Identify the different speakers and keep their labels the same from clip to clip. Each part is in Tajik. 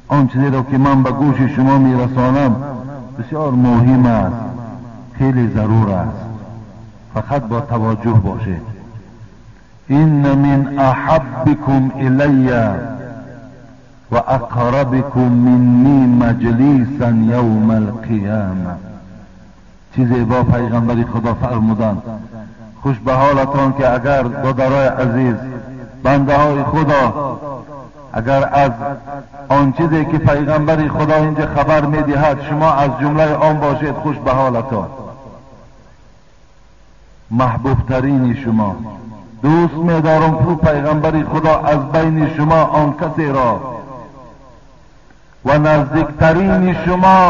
Speaker 1: Он чизеро ки ман ба гӯши шумо мерасонам бисёр муҳим аст, хеле зарур аст. Фақат бо таваҷҷӯҳ бошед. Инна мин аҳаббикум илайя ва ақрабикум минни маҷлисан явма алқияма. Чизе бо пайғамбари Худо фармуданд. Хуш ба ҳолатон ки агар додарои азиз, бандаҳои Худо, агар аз он чизе ки пайғамбари Худо инҷа хабар медиҳад шумо аз ҷумлаи он бошед, хуш ба ҳолатон. Маҳбубтарини шумо дӯст медорам пу пайғамбари Худо аз байни шумо он касеро ва наздиктарини шумо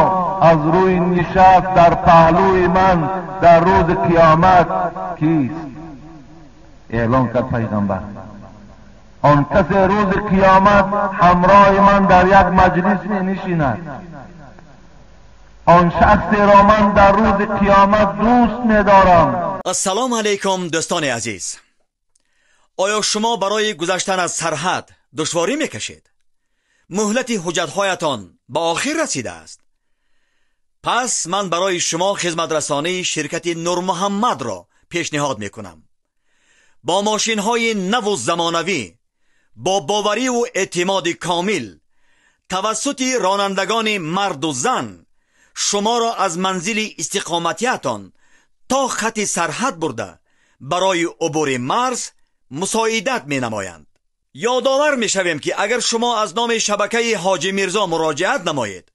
Speaker 1: аз рӯи нишаст дар паҳлӯи ман дар рӯзи қиёмат кист? Эълон кард пайғамбар. Он касе рӯзи қиёмат ҳамроҳи ман дар як маҷлис менишинад, он шахсеро ман дар рӯзи қиёмат дӯст медорам.
Speaker 2: Ассалому алайкум дӯстони азиз. Оё шумо барои гузаштан аз сарҳад душворӣ мекашед? Муҳлати ҳуҷҷатҳоятон ба охир расидааст. Пас ман барои шумо хизматрасонии ширкати Нурмуҳаммадро пешниҳод мекунам. Бо мошинҳои наву замонавӣ, бо бовариву эътимоди комил, тавассути ронандагони марду зан шуморо аз манзили истиқоматиятон то хати сарҳад бурда барои убури марз мусоидат менамоянд. Ёдовар мешавем ки агар шумо аз номи шабакаи Ҳоҷи Мирзо муроҷиат намоед,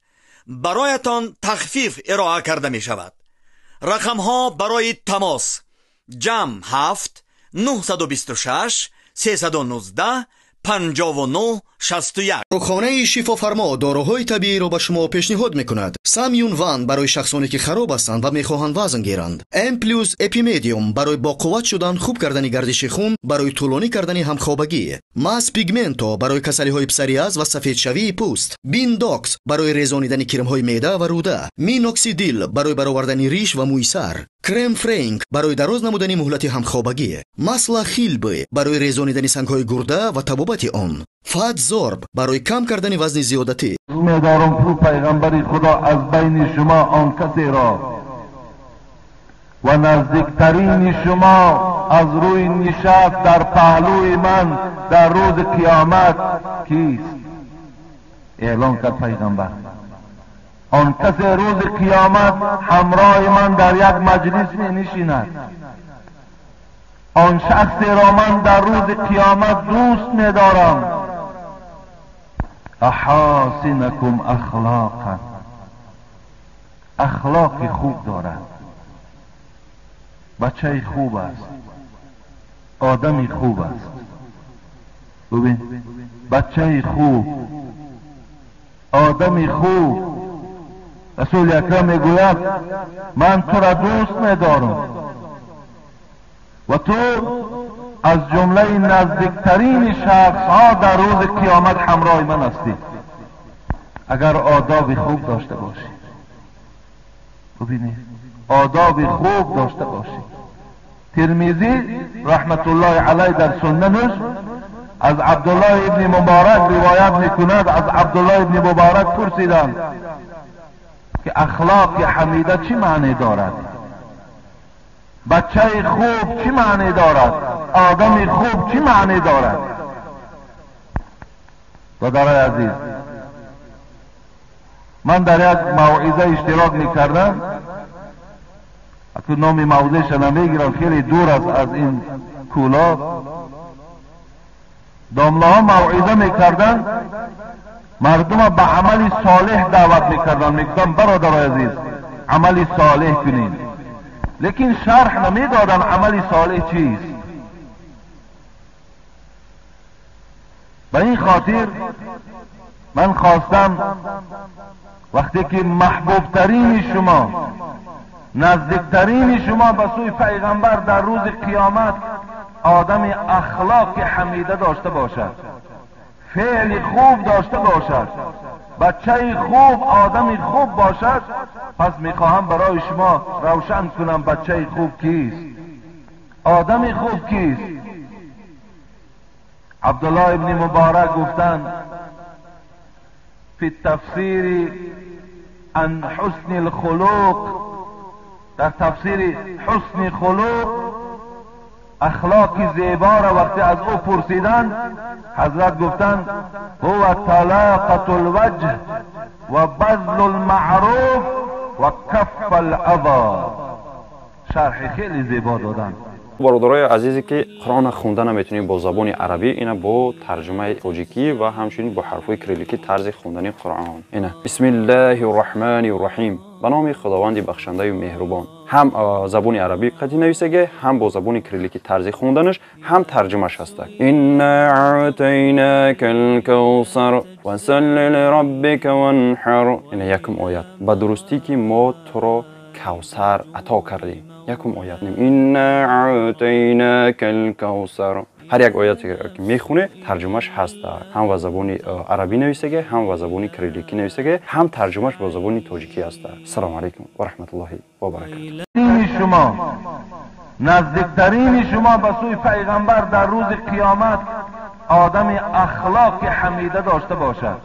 Speaker 2: бароятон тахфиф ироа карда мешавад. Рақамҳо барои тамос: ҷамъ 7 926 319 59 61.
Speaker 3: Дорухонаи Шифофармо доруҳои табииро ба шумо пешниҳод мекунад. Самюн Ван барои шахсоне ки хароб ҳастанд ва мехоҳанд вазн гиранд. М плюс Эпимедиум барои боқувват шудан, хуб кардани гардиши хун, барои тӯлонӣ кардани ҳамхобагӣ. Мас Пигменто барои касалиҳои псориаз ва сафедшавии пӯст. Биндокс барои резонидани кирмҳои меъда ва рӯда. Миноксидил барои баровардани риш ва мӯи сар. Крем Френк барои дароз намудани муҳлати ҳамхобагӣ. Масла Хилбе барои резонидани сангҳои гурда ва табобати он. Фатзорб барои кам кардани вазни зиёдатӣ.
Speaker 1: Медорам пу пайғамбари Худо аз байни шумо он касеро ва наздиктарини шумо аз рӯи нишаст дар паҳлӯи ман дар рӯзи қиёмат кист? Эълон кард пайғамбар. Он касе рӯзи қиёмат ҳамроҳи ман дар як маҷлис менишинад, он шахсеро ман дар рӯзи қиёмат дӯст медорам. Аҳосинакум ахлоқан, ахлоқи хуб дорад, бачаи хуб аст, одами хуб аст. Бубин, бачаи хуб, одами хуб. Расули Акрам мегӯяд ман тура дӯст медорам ва ту аз ҷумлаи наздиктарини шахсҳо дар рӯзи қиёмат ҳамроҳи ман ҳастӣ, агар одоби хуб дошта бошӣ. Бубинед, одоби хуб дошта бошӣ. Тирмизӣ раҳматуллоҳи алайҳ дар суннанаш аз Абдуллоҳ ибни Муборак ривоят мекунад. Аз Абдуллоҳ ибни Муборак пурсиданд ки ахлоқи ҳамида чӣ маъне дорад? Бачаи хуб чӣ маъне дорад? Одами хуб чӣ маъне дорад? Додарои азиз, ман дар як мавъиза иштирок мекардам. Акун номи мавзеъша намегирам, хеле дур аст аз ин кӯлоб. Домлаҳо мавъиза мекарданд, мардума ба амали солеҳ даъват мекарданд. Мегуфтанд бародарои азиз, амали солеҳ кунед, лекин шарҳ намедоданд амали солеҳ чист. Ба ин хотир ман хостам вақте ки маҳбубтарини шумо, наздиктарини шумо ба сӯи пайғамбар дар рӯзи қиёмат одами ахлоқи ҳамида дошта бошад, феъли хуб дошта бошад, бачаи хуб, одами хуб бошад, пас мехоҳам барои шумо равшан кунам бачаи хуб кист, одами хуб кист. Абдуллоҳ ибни Муборак гуфтанд فی التفسیر عن حسن الخلق، در تفسیر حسن خلق اخلاق زیبا را وقتی از او پرسیدند، حضرت گفتند هو طلاقة الوجه و بذل المعروف و کف الاذی. شرح خیلی زیبا دادند.
Speaker 4: Бародарои азизе, ки Қуръонро хонда наметунем бо забони арабӣ, ина бо тарҷумаи тоҷикӣ ва ҳамчунин бо ҳарфҳои кирилликӣ тарзи хондани Қуръон. Ина: Бисмиллаҳи рраҳмани рраҳим, ба номи Худованди бахшандаю меҳрубон. Ҳам забони арабӣ қатъи нависаге, ҳам бо забони кирилликӣ тарзи хонданаш, ҳам тарҷумаш ҳаста. Инна аътайнака алкавсар фасалли лираббика ванҳар. Ина якум оят: ба дурустӣ, ки мо туро Кавсар ато кардем. Якум оят: инна аътайнака алкавсар. Ҳар як ояте ки мехоне, тарҷумаш ҳаста. Ҳам ба забони арабӣ нависаге, ҳам ба забони кирилликӣ нависаге, ҳам тарҷумаш бо забони тоҷикӣ ҳаста. Ассалому алайкум ва раҳматуллоҳи ва баракату.
Speaker 1: Шумо наздиктарини шумо ба сӯи пайғамбар дар рӯзи қиёмат одами ахлоқи ҳамида дошта бошад,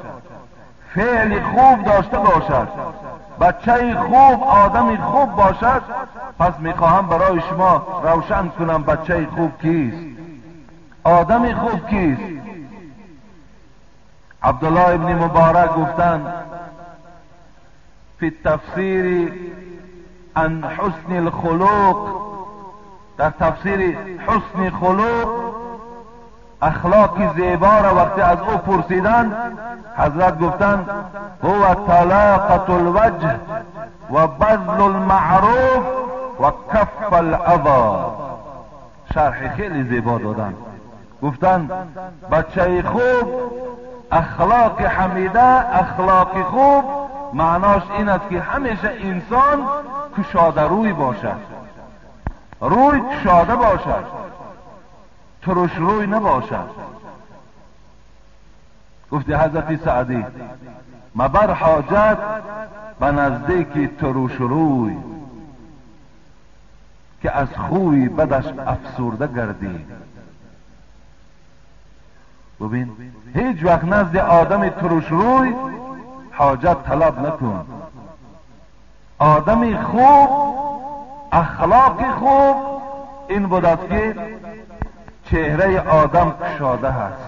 Speaker 1: феъли хуб дошта бошад, бачаи хуб, одами хуб бошад. Пас мехоҳам барои шумо равшан кунам, бачаи хуб кист, одами хуб кист. Абдуллоҳ ибни Муборак гуфтанд: фи тафсири ан ҳусни алхулуқ, дар тафсири ҳусни хулуқ ахлоқи зебо را вақте аз ӯ пурсиданд, ҳазрат гуфтанд: ҳува талоқату алваҷҳ ва базлу алмаъруф ва кафф алазо. Шарҳи хеле зебо доданд. Гуфтанд: бачаи хуб, ахлоқи ҳамида, ахлоқи хуб маънош ин аст, ки ҳамеша инсон кушодарӯй бошад, рӯй кушода бошад, турушрӯй набошад. Гуфти ҳазрати Саъдӣ: мабар ҳоҷат ба наздики турушрӯй, ки аз хӯи бадаш афсурда гардӣ. Бубин, ҳеҷ вақт назди одами турушрӯй ҳоҷат талаб накун. Одами хуб, ахлоқи хуб ин буд аст, ки чеҳраи одам кушода ҳаст.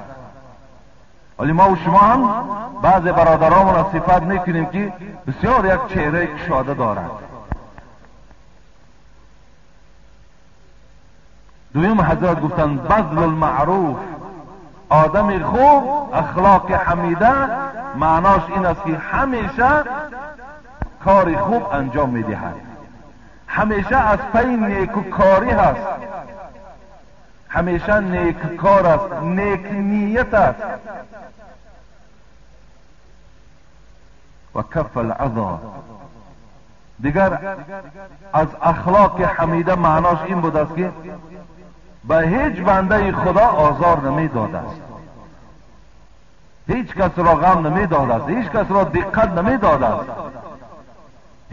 Speaker 1: Вале мо шумо ҳам баъзе бародаронро сифат мекунем, ки бисёр як чеҳраи кушода дорад. Дуюм, ҳазрат гуфтанд: базлу алмаъруф. Одами хуб, ахлоқи ҳамида маънош ин аст, ки ҳамеша кори хуб анҷом медиҳад, ҳамеша аз пайи некукорӣ ҳаст, ҳамеша неккор аст, некният аст. Ва каф алазо. Дигар аз ахлоқи ҳамида маънош ин буд аст, ки ба ҳеҷ бандаи Худо озор намедодааст, ҳеҷ касро ғам намедодааст, ҳеҷ касро диққат намедодааст,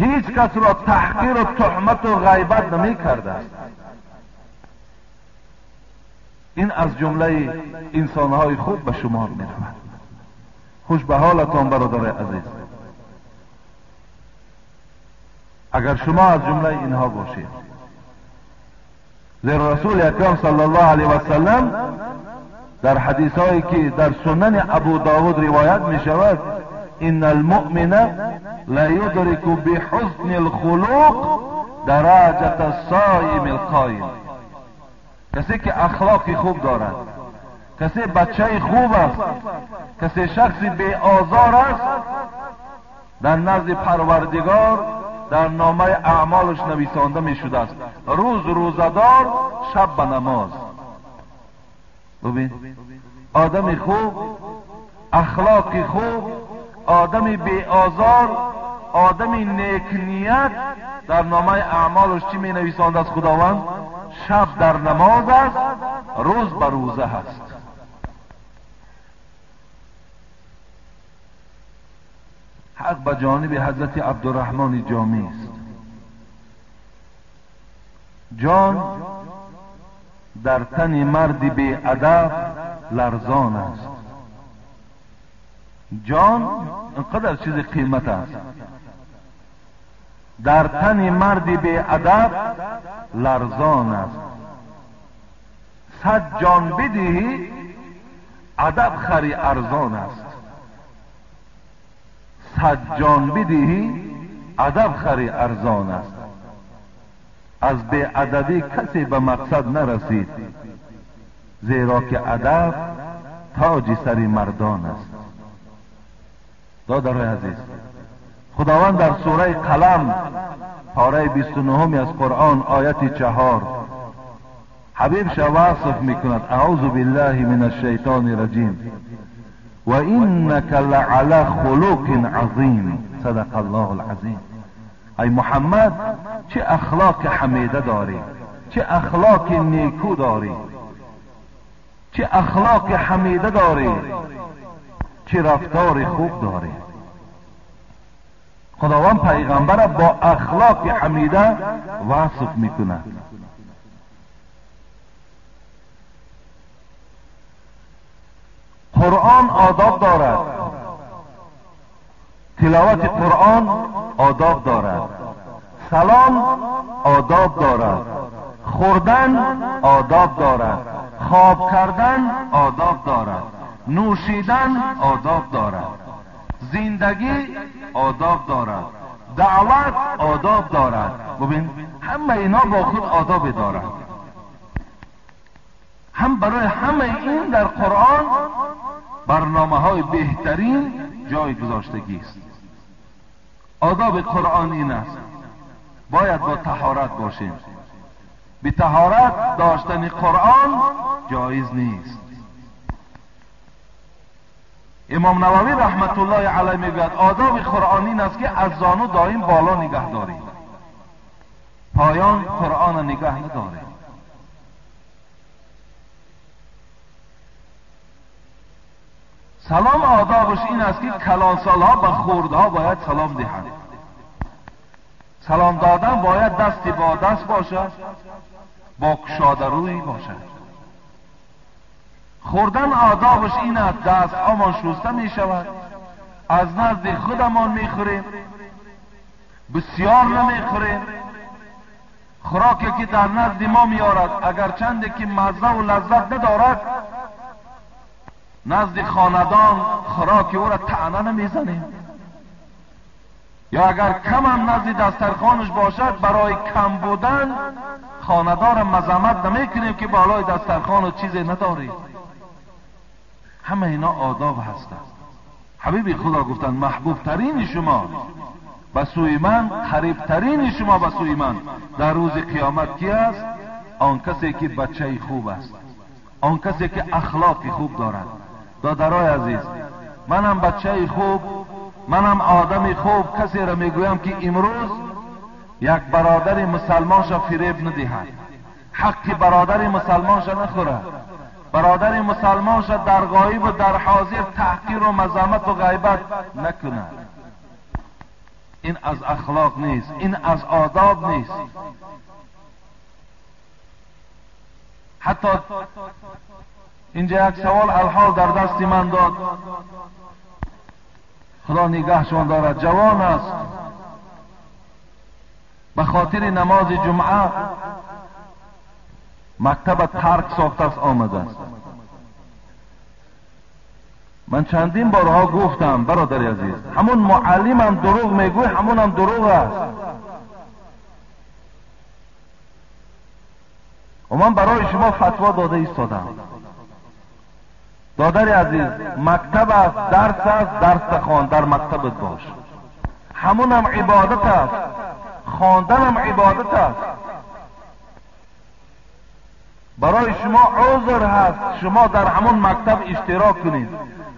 Speaker 1: ҳеҷ касро таҳқиру туҳмату ғайбат намекардааст. Ин аз ҷумлаи инсонҳои хуб ба шумор меравад. Хуш ба ҳолатон, бародари азиз, агар шумо аз ҷумлаи инҳо бошед. Зеро Расули Акрам саллаллоҳу алайҳи васаллам дар ҳадисҳое, ки дар Сунани Абу Довуд ривоят мешавад: ин алмуъмина ла юдрику биҳусни алхулуқ дараҷата الصائم القائم. Касе ки ахлоқи хуб дорад, касе бачаи хуб аст, касе шахси беозор аст, дар назди Парвардигор дар номаи аъмолаш нависонда мешудааст: рӯз рӯзадор, шаб ба намоз. Бубин, одами хуб, ахлоқи хуб, одами беозор, одами некният дар номаи аъмолаш чӣ менависондааст Худованд? Шаб дар намоз аст, рӯз ба рӯза ҳаст. Ҳақ ба ҷониби ҳазрати Абдурраҳмони Ҷомӣ аст. Ҷон дар тани марди беадаб ларзон аст. Ҷон اینقدر چیز قیمت است. در تن مرد بی ادب لرزان است. 100 جان بدهی ادب خری ارزان است. 100 جان بدهی ادب خری ارزان است. از بی ادبی کسی به مقصد نرسید، زیرا که ادب تاج سر مردان است. دادرای عزیز، خداوند در سوره قلم پاره 29 از قرآن آیت 4 حبیب شا وصف میکند. اعوذ بالله من الشیطان الرجیم و انک لعلی خلق عظیم. صدق الله العظیم. ای محمد، چه اخلاق حمیده داری، چه اخلاق نیکو داری، چه اخلاق حمیده داری، چه رفتار خوب داری. خداوند پیغمبر با اخلاق حمیده وصف میکند. قرآن آداب دارد، تلاوت قرآن آداب دارد، سلام آداب دارد، خوردن آداب دارد، خواب کردن آداب دارد، نوشیدن آداب دارد، زندگی آداب دارد، دعوت آداب دارد. ببین همه اینا با خود آداب دارد. هم برای همه این در قرآن برنامه های بهترین جای گذاشتگی است. آداب قرآن این است، باید با طهارت باشیم. به طهارت داشتن قرآن جایز نیست. امام نووی رحمت الله علیه میگوید آداب قرآن این است که از زانو دائم بالا نگه داریم، پایان قرآن نگه نداریم. سلام آدابش این است که کلانسالها به خردها باید سلام دهند. سلام دادن باید دستی با دست باشد، با کشاده روی باشد. خوردن آدابش این است دست هامان شسته می شود، از نزد خودمان می خوریم، بسیار نمی خوریم. خوراکی که در نزد ما میارد اگر چند که مزه و لذت ندارد، نزد خاندان خوراک او را طعنه نمیزنیم. یا اگر کم هم نزد دسترخوانش باشد، برای کم بودن خاندار مذمت نمیکنیم که بالای دسترخوان چیزی نداری. همه اینا آداب هستند. حبیب خدا گفتند محبوب ترین شما به سوی من، قریب ترین شما به سوی من در روز قیامت کی است؟ آن کسی که بچه خوب است، آن کسی که اخلاق خوب دارد. دادرای عزیز، منم بچه خوب، منم آدم خوب. کسی را میگویم که امروز یک برادر مسلمانش فریب ندهد، حق برادر مسلمانش نخورد، برادر مسلمانش در غایب و در حاضر تحقیر و مذمت و غیبت نکند. این از اخلاق نیست، این از آداب نیست. حتی اینجا یک سوال الحال در دست من داد، خدا نگهشان دارد، جوان است، به خاطر نماز جمعه مکتب ترک ساخته است آمده است. من چندین بارها گفتم برادر عزیز، همون معلمم دروغ میگوی، همون هم دروغ است. و من برای شما فتوا داده ایستادم. دادر عزیز، مکتب است، درس است، درس خوان، در مکتبت باش. همون هم عبادت است، خواندن هم عبادت است. برای شما عذر هست، شما در همون مکتب اشتراک کنید.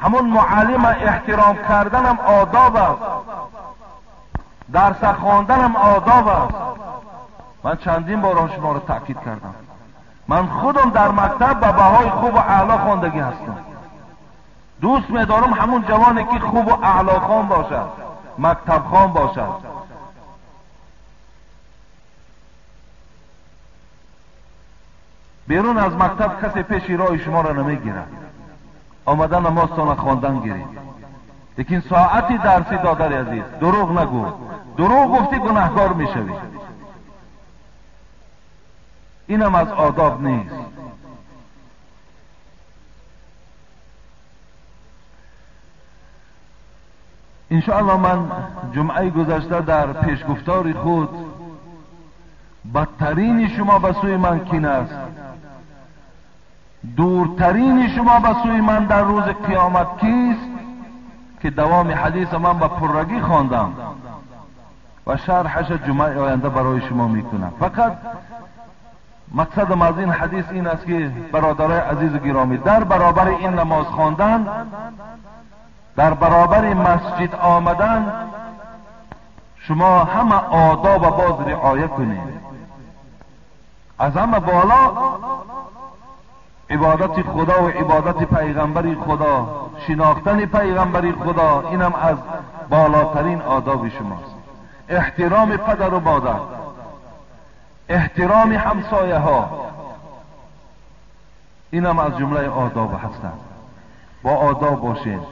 Speaker 1: همون معلم احترام کردن هم آداب است، درس خواندن هم آداب است. من چندین بار شما را تاکید کردم. من خودم در مکتب به بهای خوب و اعلی خواندگی هستم. دوست می‌دارم همون جوانی که خوب و اعلی خوان باشد، مکتب خوان باشد. بیرون از مکتب کسی پیش راه شما را نمیگیرد. آمدن نمازتان خواندن گیرید. лекин соати дарси, додари азиз, дурӯғ нагӯ. Дурӯғ гуфтӣ, гунаҳкор мешавӣ. Инам аз одоб нест. Иншоалло ман ҷумъаи гузашта дар пешгуфтори худ бадтарини шумо ба сӯи ман кин аст, дуртарини шумо ба сӯи ман дар рӯзи қиёмат кист, ки давоми ҳадиса ман ба пуррагӣ хондам ва шарҳаша ҷумъаи оянда барои шумо мекунам. Фақат мақсадам аз ин ҳадис ин аст, ки бародарои азизу гиромӣ, дар баробари ин намоз хондан, дар баробари масҷид омадан, шумо ҳама одоба боз риоя кунед. Аз ҳама боло ибодати худо ва ибодати пайғамбари худо, шинохтани пайғамбари худо, инам аз болотарин одоби шумост. Эҳтироми падару модар, эҳтироми ҳамсояҳо, инам аз ҷумлаи одоб ҳастанд. Бо одоб бошед,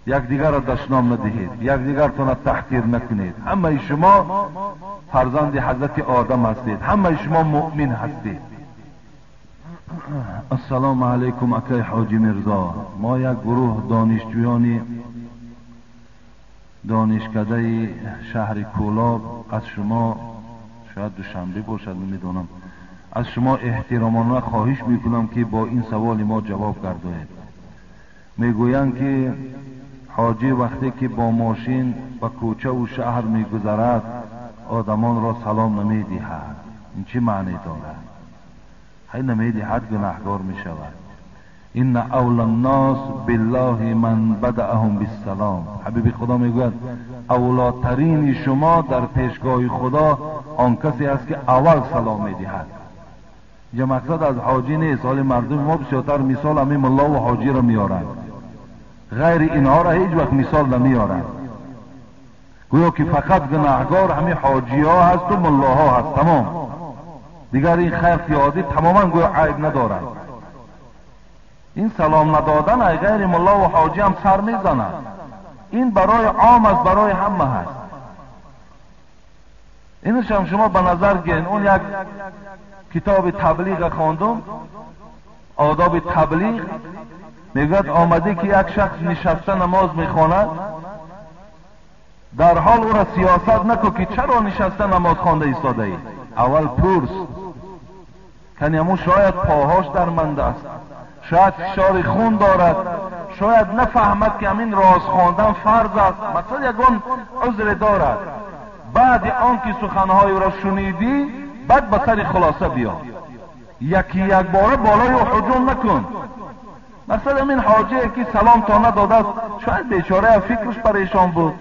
Speaker 1: якдигарро дашном надиҳед, якдигартонро таҳқир накунед. Ҳамаи шумо фарзанди ҳазрати одам ҳастед, ҳамаи шумо муъмин ҳастед. Ассалому алайкум, акай ҳоҷи Мирзо. Мо як гурӯҳ донишҷӯёни донишкадаи шаҳри Кӯлоб аз шумо, шояд Душанбе бошад, намедонам, аз шумо эҳтиромона хоҳиш мекунам, ки бо ин саволи мо ҷавоб гардоед. Мегӯянд, ки ҳоҷӣ вақте ки бо мошин ба кӯчаву шаҳр мегузарад, одамонро салом намедиҳад. Ин чӣ маъне дорад? Ҳай намедиҳад, гунаҳкор мешавад. Инна авла ннос биллоҳи ман бадаъаҳум биссалом. Ҳабиби Худо мегӯяд, авлотарини шумо дар пешгоҳи Худо он касе аст, ки аввал салом медиҳад. Инҷа мақсад аз ҳоҷӣ нест. Ҳоли мардуми мо бисёртар мисол ҳамин муллову ҳоҷиро меоранд, ғайри инҳоро ҳеҷ вақт мисол намеоранд. Гӯё ки фақат гунаҳгор ҳамин ҳоҷиҳо ҳасту муллоҳо ҳаст, тамом. Дигар ин халқи оддӣ тамоман гӯё айб надорад. Ин салом надодан ай ғайри муллову ҳоҷӣ ҳам сар мезанад. Ин барои ом аст, барои ҳама ҳаст. Инашам шумо ба назар гиред. Он як китоби таблиға хондум, одоби таблиғ, мегӯяд омадӣ ки як шахс нишаста намоз мехонад, дар ҳол ӯро сиёсат накун, ки чаро нишаста намоз хонда истодаӣ. Аввал пурс, кани ҳамун шояд поҳош дарманда аст, шояд фишори хун дорад, шояд нафаҳмад, ки ҳамин роз хондан фарз аст, масалан ягон узре дорад. Баъди он ки суханҳои ӯро шунидӣ, баъд ба сари хулоса биё. Яки якбора болои ӯ ҳуҷум накун. Масалан ҳамин ҳоҷие ки салом то надодааст, шояд бечорая фикраш парешон буд,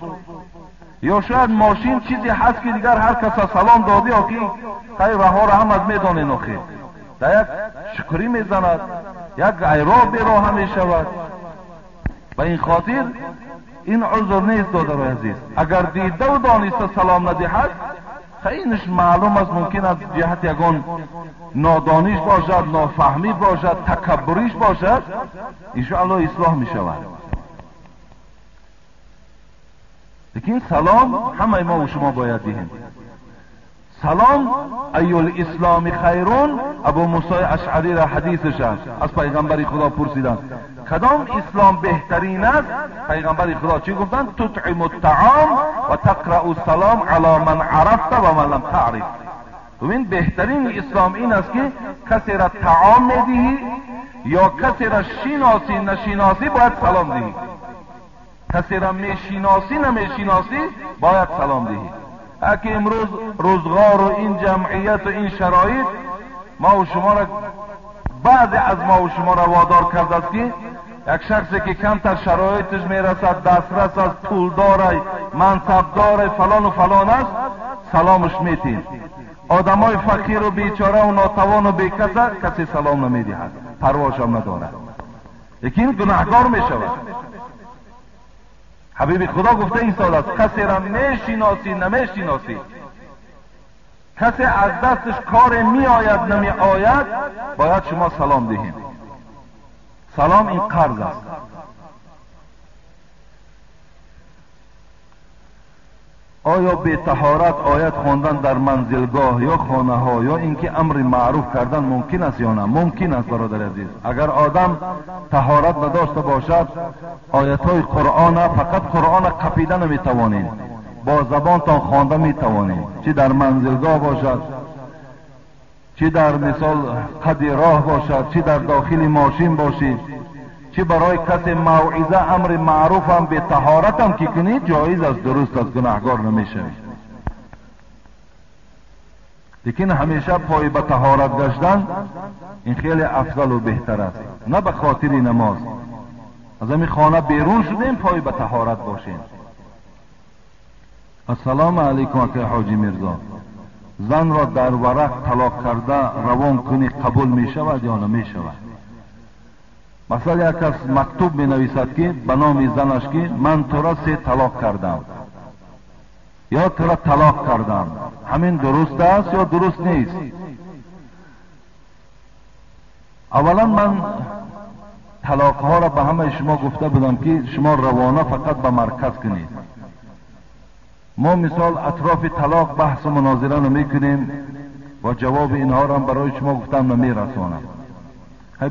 Speaker 1: ё шояд мошин чизе ҳаст, ки дигар ҳар каса салом додӣ, охи хай раҳоро ҳамат медонен, охи дар як шукрӣ мезанад, як айроҳ бероҳа мешавад. Ба ин хотир ин узр нест, додарои азиз. Агар дидаву дониста салом надиҳад, инаш маълум аст, мумкин аз ҷиҳати ягон нодониш бошад, нофаҳмӣ бошад, такаббуриш бошад, иншоаллоҳ ислоҳ мешавад. Лекин салом ҳамаи мо шумо бояд диҳем. Салом аюл исломи хайрун, Абу Мусои Ашъариро ҳадисаш аст, аз пайғамбари Худо пурсиданд, кадом ислом беҳтарин аст? Пайғамбари Худо чӣ гуфтанд? Тутъиму ттаом ва тақрау салом ало ман арафта ва ман лам таъриф. Бибин, беҳтарини ислом ин аст, ки касеро таом медиҳӣ ё касеро шиносӣ нашиносӣ бояд салом диҳӣ, касеро мешиносӣ намешиносӣ бояд салом диҳӣ. Аки имрӯз рӯзғору ин ҷамъияту ин шароит мову шуморо, баъзе аз мову шуморо водор кардааст, ки як шахсе ки камтар шароиташ мерасад, дастрас аст, пулдорай, мансабдорай, фалону фалон аст, саломаш метиҳем. Одамои фақиру бечораву нотавону бекаса касе салом намедиҳад, парвошам надорад, лекин гунаҳкор мешавад. Ҳабиби Худо гуфта истодааст, касеро мешиносӣ намешиносӣ, касе аз дасташ коре меояд намеояд, бояд шумо салом диҳем. Салом ин қарз аст. آیا به طهارت آیت خواندن در منزلگاه یا خانه ها یا اینکه امر معروف کردن ممکن است یا نه؟ ممکن است برادر عزیز. اگر آدم طهارت نداشته باشد آیت های قرآن، فقط قرآن قپیده نمیتوانید، با زبانتان خوانده میتوانید، چه در منزلگاه باشد، چه در مثال قد راه باشد، چه در داخل ماشین باشید، چه برای کسی موعظه امر معروف هم به طهارت هم که کنید جایز است، درست است، گناهگار نمیشوید. لیکن همیشه پای به طهارت گشتن این خیلی افضل و بهتر است، نه به خاطر نماز. از همین خانه بیرون شدیم پای به طهارت باشیم. السلام علیکم اکای حاجی میرزا، زن را در ورق طلاق کرده روان کنی قبول می شود یا نمی شود؟ مثلا یک کس مکتوب می نویسد که به نام زنش که من تو را 3 طلاق کردم یا تو را طلاق کردم، همین درست است یا درست نیست؟ اولا من طلاق ها را به همه شما گفته بودم که شما روانه فقط به مرکز کنید. ما مثال اطراف طلاق بحث و مناظره نمی کنیم و جواب اینها را برای شما گفتم نمی رسانم.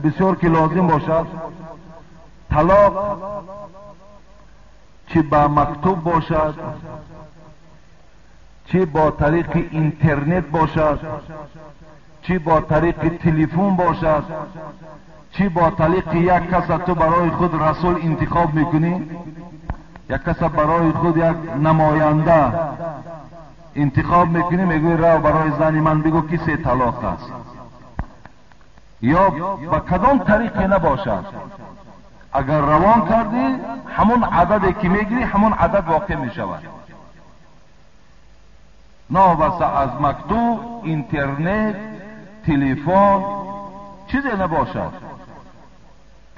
Speaker 1: بسیار که لازم باشد طلاق چه با مکتوب باشد، چه با طریق اینترنت باشد، چه با طریق تلفن باشد، چه با طریق یک کس تو برای خود رسول انتخاب میکنی، یک کس برای خود یک نماینده انتخاب میکنی، میگوی رو برای زن من بگو که 3 طلاق است، یا با کدام طریقی نباشد، اگر روان کردی همون عددی که میگیری همون عدد واقع میشود. نابسته از مکتوب، اینترنت، تلفن، چیزی نباشد،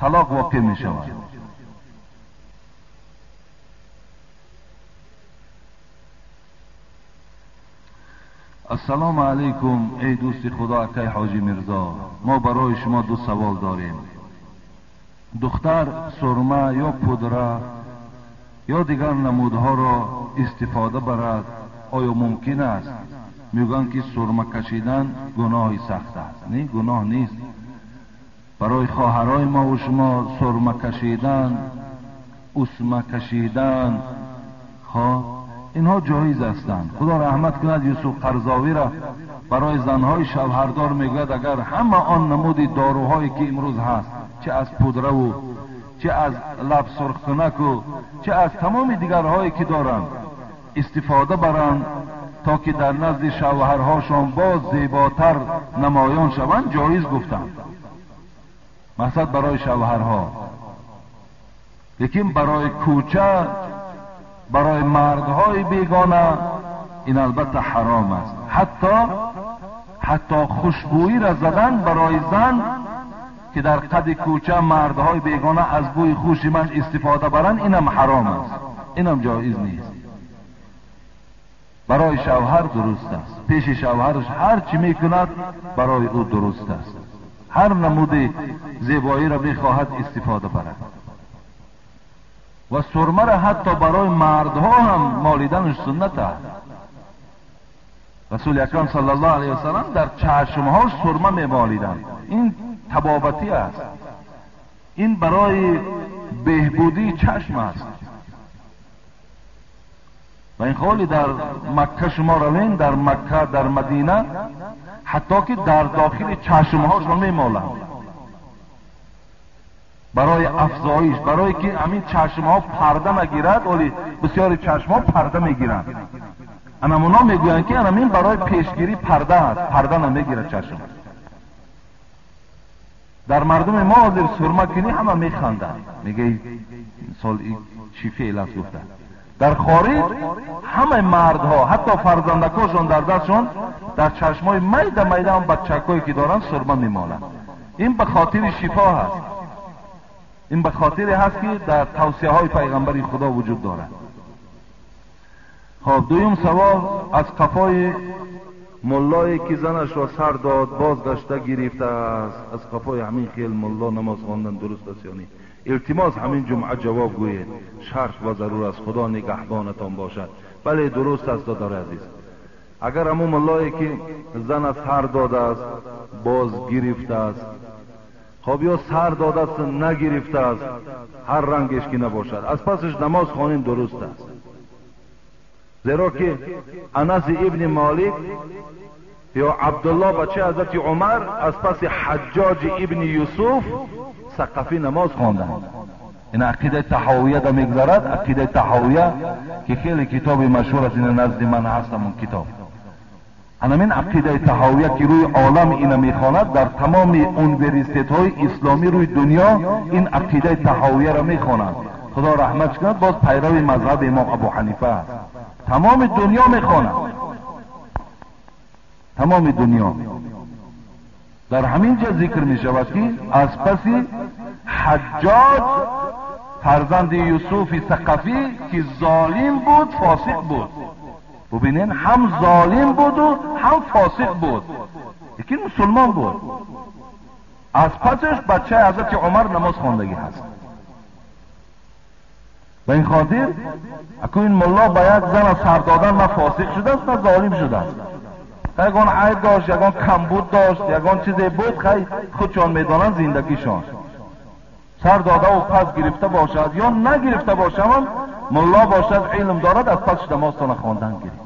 Speaker 1: طلاق واقع میشود. السلام علیکم ای دوست خدا اکای حاجی میرزا، ما برای شما 2 سوال داریم. دختر سرمه یا پودره یا دیگر نمودها را استفاده برد آیا ممکن است؟ میگن که سرمه کشیدن گناه سخت است. نه، گناه نیست. برای خواهرای ما و شما سرمه کشیدن، اسمه کشیدن، خواه اینها جایز هستند. خدا رحمت کند یوسف قرضاوی را برای زنهای شوهردار میگوید اگر همه آن نمود داروهایی که امروز هست، چه از پودره و چه از لب سرخ کنک و چه از تمام دیگرهایی که دارند استفاده برند تا که در نزد شوهرهاشان باز زیباتر نمایان شوند، جایز گفتند. مقصد برای شوهرها. لیکن برای کوچه، برای مردهای بیگانه این البته حرام است. حتی خوشبویی را زدن برای زن که در قد کوچه مردهای بیگانه از بوی خوش من استفاده برند، اینم حرام است، اینم جایز نیست. برای شوهر درست است، پیش شوهرش هر چی میکند برای او درست است، هر نمود زیبایی را میخواهد استفاده برد. و سرمه را حتی برای مردها هم مالیدنش سنت است. رسول اکرم صلی الله علیه و سلم در چشمهاش سرمه میمالیدند. این طبابتی است، این برای بهبودی چشم است. و این خالی در مکه شما روین، در مکه، در مدینه، حتی که در داخل چشمهاش میمالند برای افزایش، برای که همین چشمها پرده نگیرد. ولی بسیاری چشمها پرده میگیرند، انمونا میگویند که انمین برای پیشگیری پرده است، پرده نمیگیرد چشم. در مردم ما حاضر سرمه کنی همه میخندند، میگه سال این چی فعل است گفته. در خارج همه مردها حتی فرزندکاشون در دستشون در چشمای میده میده هم بچکایی که دارن سرمه میمالند. این به خاطر شفا هست، این به خاطر هست که در توصیه های پیغمبری خدا وجود دارد. خب دویم سوال از قفای ملایی که زنش را سر داد بازگشته گرفته است، از قفای همین خیل ملا نماز خواندن درست است یا نه؟ Илтимос, ҳамин ҷумъа ҷавоб гӯед, шарт ва зарур аст. Худо нигаҳбонатон бошад. Бале, дуруст аст, додари азиз. Агар ҳамун муллое ки зана сар додааст, боз гирифтааст, хоб ё сар додааст, нагирифтааст, ҳар рангеш ки набошад, аз пасаш намоз хонем, дуруст аст. Зеро ки Анас ибни Молик ё Абдулло бачаи ҳазрати Умар аз паси Ҳаҷҷоҷи ибни Юсуф Сақафӣ намоз хонданд. Ин ақидаи Таҳовия да мегузарад, ақидаи Таҳовия ки хеле китоби машҳур аст, ина назди ман ҳаст ҳамон китоб. Ҳамин ақидаи Таҳовия ки рӯи олам ина мехонад, дар тамоми университетҳои исломӣ рӯи дунё ин ақидаи Таҳовияро мехонанд. Худо раҳмат кунад, боз пайрави мазҳаби имом Абу Ҳанифа аст. Тамоми дунё мехонад, тамоми дунё. Дар ҳамин ҷо зикр мешавад ки аз паси Ҳаҷҷоҷ фарзанди Юсуфи Сақафӣ ки золим буд, фосиқ буд. Бубинед, ҳам золим буду ҳам фосиқ буд, лекин мусулмон буд. Аз пасаш бачаи ҳазрати Умар намоз хондагӣ ҳаст. Ба ин хотир аку ин мулло ба як зана сар додан на фосиқ шудааст, на золим шудааст. Ягон айб дошт, ягон камбуд дошт, ягон чизе буд, хай худшон медонанд зиндагишон. Сар додаву пас гирифта бошад ё нагирифта бошам, мулло бошад, илм дорад, аз пасш намозтона хондан гирифт,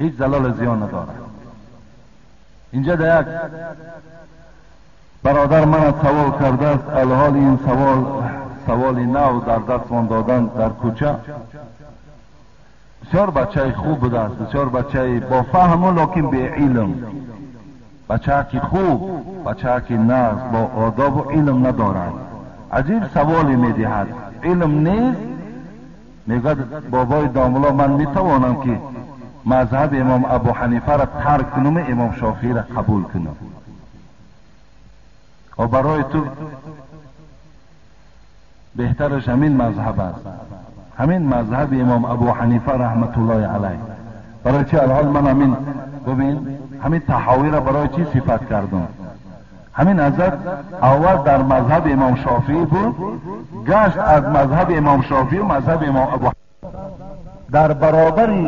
Speaker 1: ҳеҷ залал зиён надорад. Инҷа да як бародар мана савол кардааст. Алҳол ин савол саволи нав дар дастмон додан дар кӯча. Бисёр бачаи хуб будааст, бисёр бачаи бофаҳму лекин беилм, бачаки хуб, бачаки нағз, бо одобу илм надорад. Аҷиб саволе медиҳад, илм нест. Мегӯяд: бобои домулло, ман метавонам ки мазҳаби имом Абу Ҳанифаро тарк кунам, имом Шофииро қабул кунам? Ва барои ту беҳтараш ҳамин мазҳаб аст, ҳамин мазҳаби имом Абу Ҳанифа раҳматуллоҳи алайҳ. Барои чи алҳол ман ҳамин, бубин, ҳамин Таҳовиро барои чӣ сифат кардам? Ҳамин ҳазрат аввал дар мазҳаби имом Шофиӣ буд, гашт аз мазҳаби имом Шофиӣ мазҳаби имом Абу. Дар баробари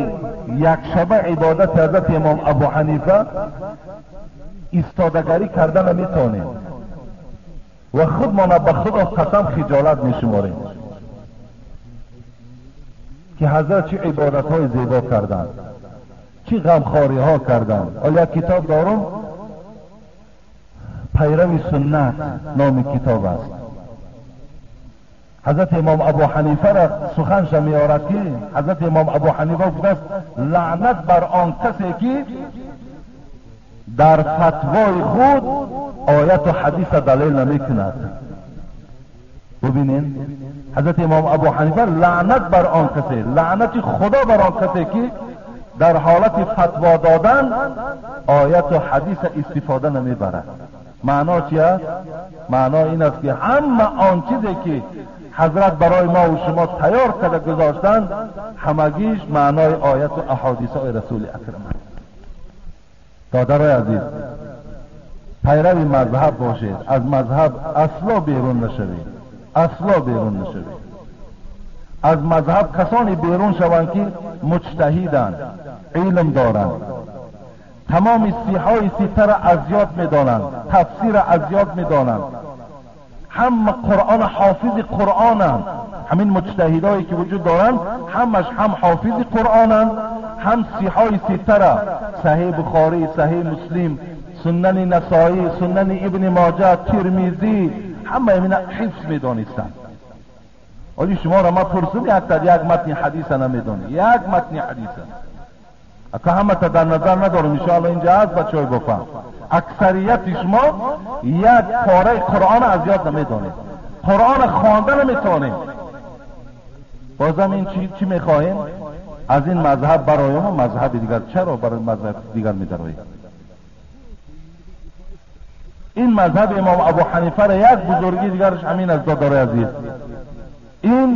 Speaker 1: якшаба ибодати ҳазрати имом Абу Ҳанифа истодагарӣ карда наметавонем ва худмона ба Худо қасам хиҷолат мешуморем ки ҳазрат чӣ ибодатҳои зебо карданд, чӣ ғамхориҳо карданд. Ҳол як китоб дорум, Пайрави суннат номи китоб аст. Ҳазрати имом Абу Ҳанифаро суханша меорад ки ҳазрати имом Абу Ҳанифа гуфтааст: лаънат бар он касе ки дар фатвои худ ояту ҳадиса далел намекунад. Бубинед, ҳазрати имом Абу Ҳанифа: лаънат бар он касе, лаънати Худо бар он касе ки дар ҳолати фатво додан ояту ҳадиса истифода намебарад. Маъно чи аст? Маъно ин аст ки ҳама он чизе ки ҳазрат барои мо ва шумо тайёр карда гузоштанд, ҳамагиш маънои ояту аҳодисҳои Расули Акрам аст. Додарои азиз, пайрави мазҳаб бошед, аз мазҳаб асло берун нашавед, асло берун нашавед. Аз мазҳаб касоне берун шаванд ки муҷтаҳиданд, илм доранд, тамоми сиҳои ситара аз ёд медонанд, тафсира аз ёд медонанд, ҳама Қуръон ҳофизи Қуръонанд. Ҳамин муҷтаҳидое ки вуҷуд доранд, ҳамаш ҳам ҳофизи Қуръонанд, ҳам сиҳои ситара, Саҳеҳ Бухорӣ, Саҳеҳ Муслим, Суннани Насоӣ, Суннани Ибни Моҷа, Тирмизӣ, ҳама ҳамина ҳифз медонистанд. Оли шуморо ман пурсум, як матни ҳадиса намедонед, як матни ҳадиса. Ака ҳамата дар назар надорам, иншоалло инҷа ҳаст бачаҳои бофаҳм. Аксарияти шумо як пораи Қуръон аз ёд намедонед, Қуръон хонда наметавонед. Бозам ин чӣ мехоҳем? Аз ин мазҳаб бароем ва мазҳаби дигар. Чаро барои мазҳаби дигар медароем? Ин мазҳаби имом Абу Ҳанифаро як бузургии дигараш ҳамин аст, додарои азиз. Ин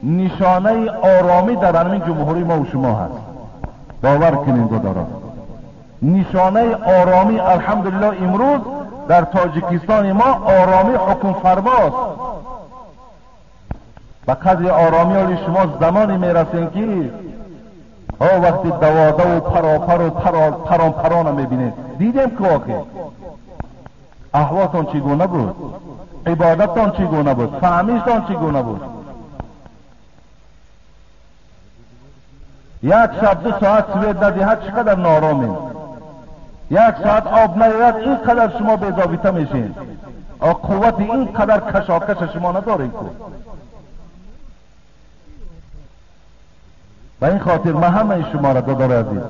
Speaker 1: нишонаи оромӣ дар ҳамин ҷумҳурии мо ва шумо ҳаст. Бовар кунед, додаро, нишонаи оромӣ, алҳамдулиллоҳ, имрӯз در تاجیکستان ما آرامی حکم فرماست. به قدر آرامی حالی شما زمانی میرسین که وقتی دواده و پراپر و پران پران میبینید. دیدیم که واقع احواتان چگونه بود، عبادتان چگونه بود، فهمیشتان چگونه بود. یک شب 2 ساعت سوید ندهد چقدر نارامین، 1 ساعت آب نیاید اینقدر شما بی‌ضابطه میشین، قوت اینقدر کشاکش شما ندارین. که به این خاطر من همه شما را دادار عزیز،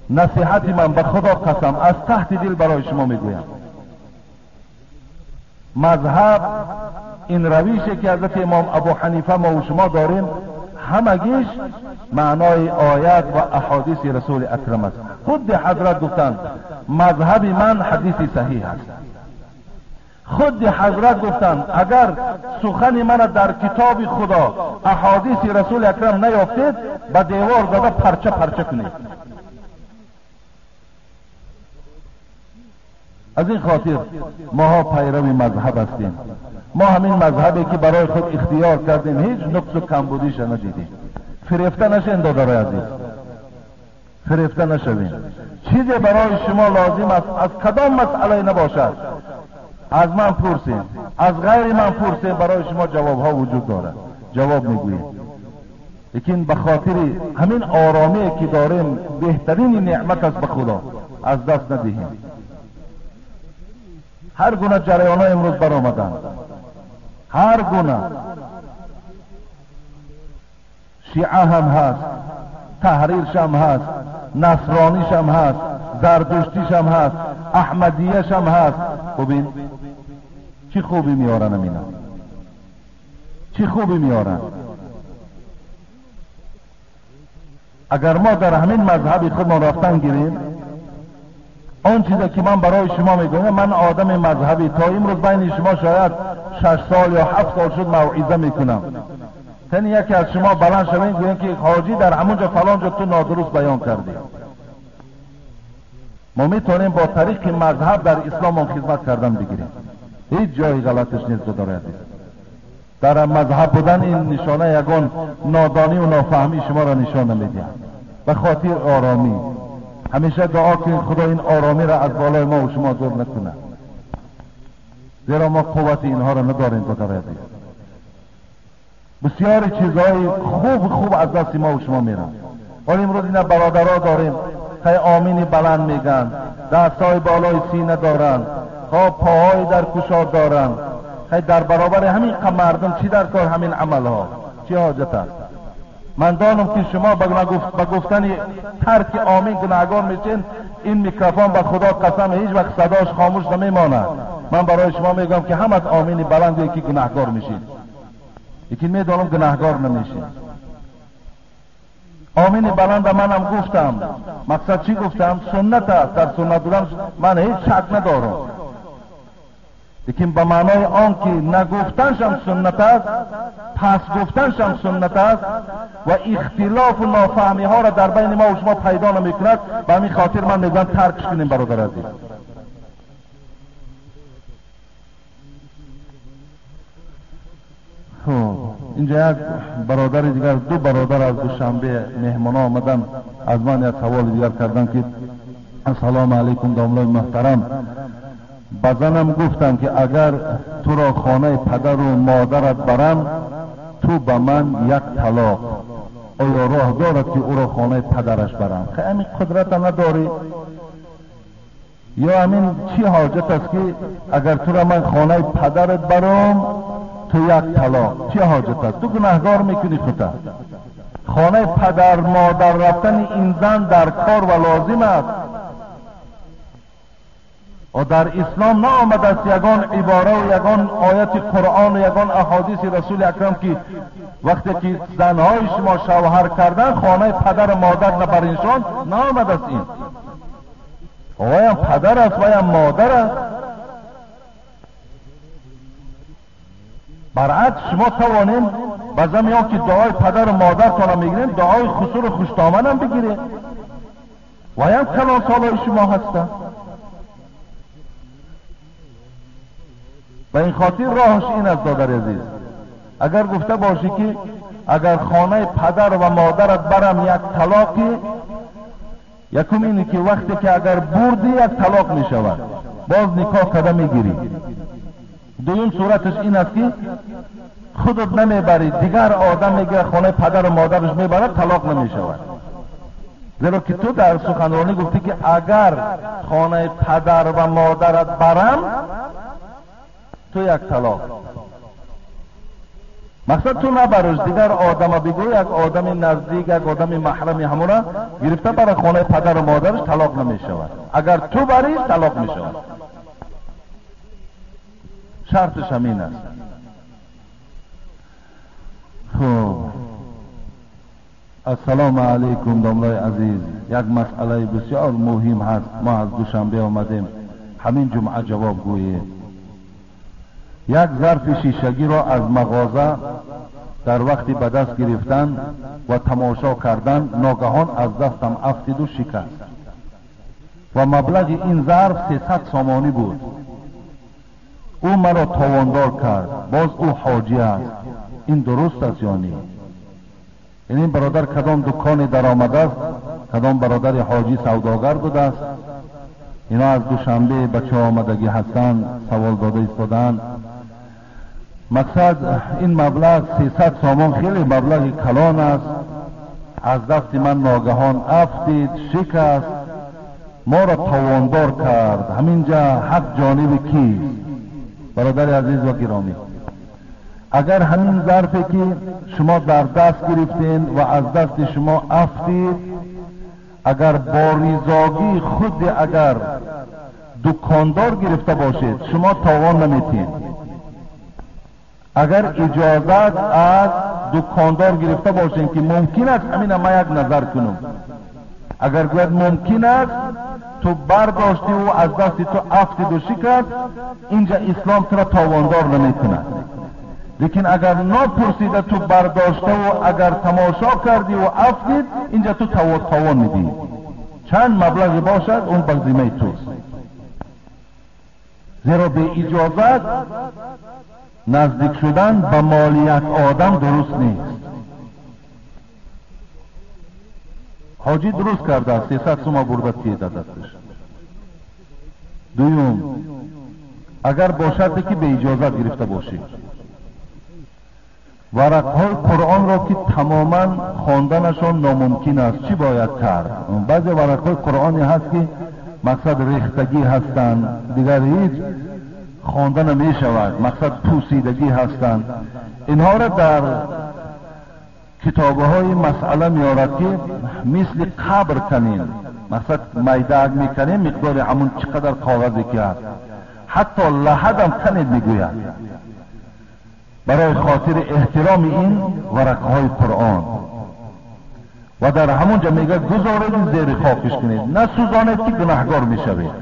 Speaker 1: نصیحت من به خدا قسم از تحت دل برای شما میگویم، مذهب این رویشه که حضرت امام ابو حنیفه ما و شما داریم همگیش معنای آیات و احادیث رسول اکرم است. خود حضرت گفتند مذهب من حدیث صحیح است. خود حضرت گفتند اگر سخن من در کتاب خدا احادیث رسول اکرم نیافتید به دیوار زده پرچه پرچه کنید. از این خاطر ماها پیرو مذهب هستیم. ما همین مذهبی که برای خود اختیار کردیم هیچ نقص و کمبودیش ندیدیم. فریفته نشین دادرای عزیز، فریفته نشوین. چیزی برای شما لازم است از کدام مسئله نباشد از من پرسین، از غیر من پرسین، برای شما جواب ها وجود دارد، جواب میگوییم. لیکن به خاطر همین آرامی که داریم بهترین نعمت است به خدا از دست ندهیم. هر گونه جریان ها امروز برآمدند، هر گونه شیعه هم هست، تحریرش هم هست، نصرانیش هم هست، زردشتیش هم هست، احمدیش هم هست. ببین چی خوبی میارن اینا، چی خوبی میارن. اگر ما در همین مذهب خودمان رفتن گیریم، آن چیزی که من برای شما میگویم، من آدم مذهبی تا امروز بین شما شاید 6 سال یا 7 سال شد موعظه میکنم. تن یکی از شما بلند شوین گوین که حاجی در همونجا فلان جا تو نادرست بیان کردی. ما میتونیم با طریق مذهب در اسلام هم خدمت کردن بگیریم، هیچ جای غلطش نیست. داره عزیز، در مذهب بودن این نشانه یگان نادانی و نافهمی شما را نشان نمیده. به خاطر آرامی همیشه دعا کنید خدا این آرامی را از بالای ما و شما دور نکنه، زیرا ما قوت اینها را نداریم. داره عزیز، بسیار چیزهای خوب خوب از دست ما و شما میرن. ولی امروز اینا برادرها داریم خیلی آمینی بلند میگن، دستای بالای سینه دارن، خواه پاهای در کشاد دارن، خیلی در برابر همین مردم چی در کار همین عملها چی حاجت است؟ من دانم که شما به گفتن ترک آمین گناهگار میشین. این میکروفون به خدا قسم هیچ وقت صداش خاموش نمیماند. من برای شما میگم که هم از آمین بلند یکی گناهگار میشین، یکی میدانم گناهگار نمیشین. آمین بلند منم گفتم، مقصد چی گفتم؟ سنت است، در سنت بودن من هیچ شک ندارم، لیکن به معنای آن که نگفتنش هم سنت است، پس گفتنش هم سنت است و اختلاف و نافهمی ها را در بین ما و شما پیدا نمیکند. به همین خاطر من میگم ترکش کنیم برادر عزیز. خب اینجا یک برادر دیگر، 2 برادر از دوشنبه مهمان آمدن، از من یک سوال دیگر کردن که السلام علیکم داملای محترم، به زنم گفتم که اگر تو را خانه پدر و مادرت برم تو به من 1 طلاق، آیا راه دارد که او را خانه پدرش برم؟ خیلی همین قدرت نداری یا همین چی حاجت است که اگر تو را من خانه پدرت برم تو 1 طلاق، چی حاجت است؟ تو گناهگار میکنی خودت. خانه پدر مادر رفتن این زن در کار و لازم است. و در اسلام نآمده است یگان عباره و یگان آیت قرآن و یگان احادیث رسول اکرم که وقتی که زنهای شما شوهر کردن خانه پدر مادر نبرینشان، نآمده است. این ویم پدر است ویم مادر است. برعکس شما توانیم بعضا میان که دعای پدر و مادرتان میگیریم، دعای خسور و خوشدامن هم بگیریم، ویم کلان سالهای شما هستن. Ба ин хотир роҳаш ин аст, додари азиз, агар гуфта бошӣ ки агар хонаи падар ва модарат барам як талоқи, якум ине ки вақте ки агар бурдӣ як талоқ мешавад, боз никоҳ карда мегирӣ. Дуюм сураташ ин аст ки худат намебарӣ, дигар одам мегирад, хонаи падару модараш мебарад, талоқ намешавад. Зеро ки ту дар суханронӣ гуфтӣ ки агар хонаи падар ва модарат барам, ту як талоқ. Мақсад ту набариш, дигар одама бигӯ, як одами наздик, як одами маҳрами ҳамура гирифта бара хонаи падару модараш, талоқ намешавад. Агар ту бариш, талоқ мешавад. Шарташ ҳамин аст. Хуб, ассалому алайкум домлаи азиз. Як масъалаи бисёр муҳим ҳаст. Мо аз Душанбе омадем, ҳамин ҷумъа ҷавоб гӯем. Як зарфи шишагиро аз мағоза дар вақти ба даст гирифтан ва тамошо кардан ногаҳон аз дастам афтиду шикаст ва маблағи ин зарф 300 сомонӣ буд. Ӯ маро товондор кард, боз ӯ ҳоҷӣ аст. Ин дуруст аст ё не? Ин бародар кадом дуконе даромадааст, кадом бародари ҳоҷӣ савдогар будааст. Ино аз Душанбе ба чо омадагӣ ҳастанд, савол дода истодаанд. Мақсад ин маблағ 300 сомон хеле маблағи калон аст. Аз дасти ман ногаҳон афтид, шикаст, моро товондор кард. Ҳаминҷа ҳақ ҷониби кист? Бародари азиз ва гиромӣ, агар ҳамин зарфе ки шумо дар даст гирифтен ва аз дасти шумо афтид, агар бо ризогии худ агар дукондор гирифта бошед, шумо товон наметиҳед. Агар иҷозат аз дукондор гирифта бошед ки мумкин аст ҳамина ман як назар кунам, агар гӯяд мумкин аст, ту бардоштӣ ӯ аз дасти ту афтиду шикаст, инҷа ислом туро товондор намекунад. Лекин агар нопурсида ту бардоштаву агар тамошо кардиву афтид, инҷа ту тавон медиҳӣ. Чанд маблағе бошад, он ба зиммаи туст. Зеро беиҷозат наздик шудан ба моли як одам дуруст нест. Ҳоҷӣ дуруст кардааст, 300 сума бурда тиеда дасташ. Дуюм, агар бо шарте ки беиҷозат гирифта бошӣ. Варақҳои Қуръонро ки тамоман хонданашон номумкин аст, чӣ бояд кард? Баъзе варақҳои Қуръоне ҳаст ки мақсад рехтагӣ ҳастанд, дигар ҳеҷ хонда намешавад, мақсад пӯсидагӣ ҳастанд. Инҳоро дар китобҳои масъала меорад ки мисли қабр канем, мақсад майдаак мекунем, миқдори ҳамун чӣ қадар коғазе ки ҳаст, ҳатто лаҳадам канед мегӯяд, барои хотири эҳтироми ин варақҳои Қуръон. Ва дар ҳамон ҷо мегӯяд гузоред зери хокиш кунед, насӯзонед ки гунаҳгор мешавед.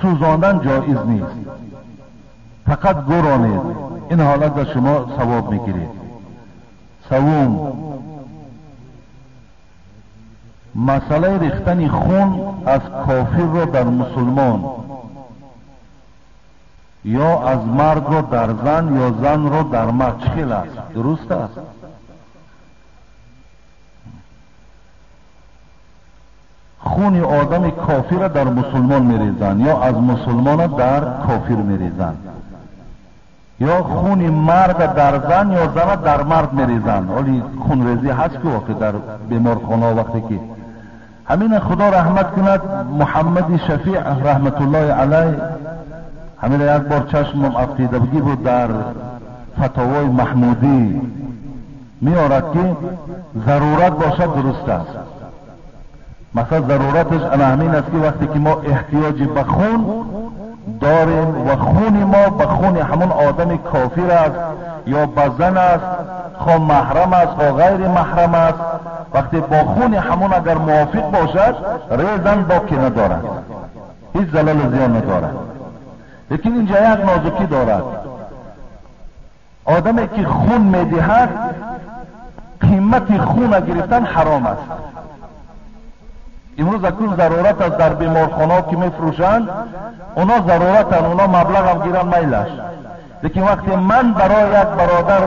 Speaker 1: Сӯзондан ҷоиз нест, фақат гуронед. Ин ҳолат ба шумо савоб мегиред. Севум, масъалаи рехтани хун аз кофирро дар мусулмон ё аз мардро дар зан ё занро дар мард чӣ хел аст? Дуруст аст? Хуни одами кофира дар мусулмон мерезанд ё аз мусулмона дар кофир мерезанд, ё хуни марда дар зан ё зана дар мард мерезанд. Ҳоли хунрезӣ ҳаст ки воқеъ дар беморхонаҳо вақте ки ҳамина Худо раҳмат кунад Муҳаммади Шафиъ раҳматуллоҳи алайҳ, ҳамина як бор чашмам афтидагӣ буд дар фатовои Маҳмудӣ меорад ки зарурат бошад дуруст аст. Масалан зарураташ ана ҳамин аст ки вақте ки мо эҳтиёҷи ба хун дорем ва хуни мо ба хуни ҳамон одами кофир аст ё ба зан аст, хо маҳрам аст, хо ғайри маҳрам аст, вақте бо хуни ҳамон агар мувофиқ бошад, резан боке надорад, ҳеҷ залалу зиён надорад. Лекин инҷа як нозукӣ дорад. Одаме ки хун медиҳад, қимати хуна гирифтан ҳаром аст. Имрӯз акнун зарурат аст дар беморхонаҳо ки мефурӯшанд, оно заруратанд, оно маблағам гиранд майлаш. Лекин вақте ман барои як бародар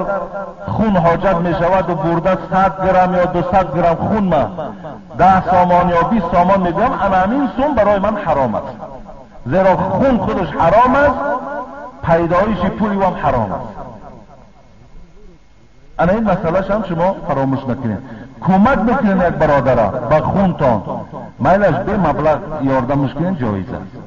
Speaker 1: хун ҳоҷат мешаваду бурда 100 грамм ё 200 грамм хун ма 10 сомон ё 20 сомон мегӯям, ана ҳамин сум барои ман ҳаром аст. Зеро хун худаш ҳаром аст, пайдоиши пули ӯ ҳам ҳаром аст. Ана ин масъалаш ҳам шумо фаромӯш накунед. Кӯмак мекунед як бародара ба хунтон, майлаш бемаблағ ёрдамаш кунед, ҷоиз аст.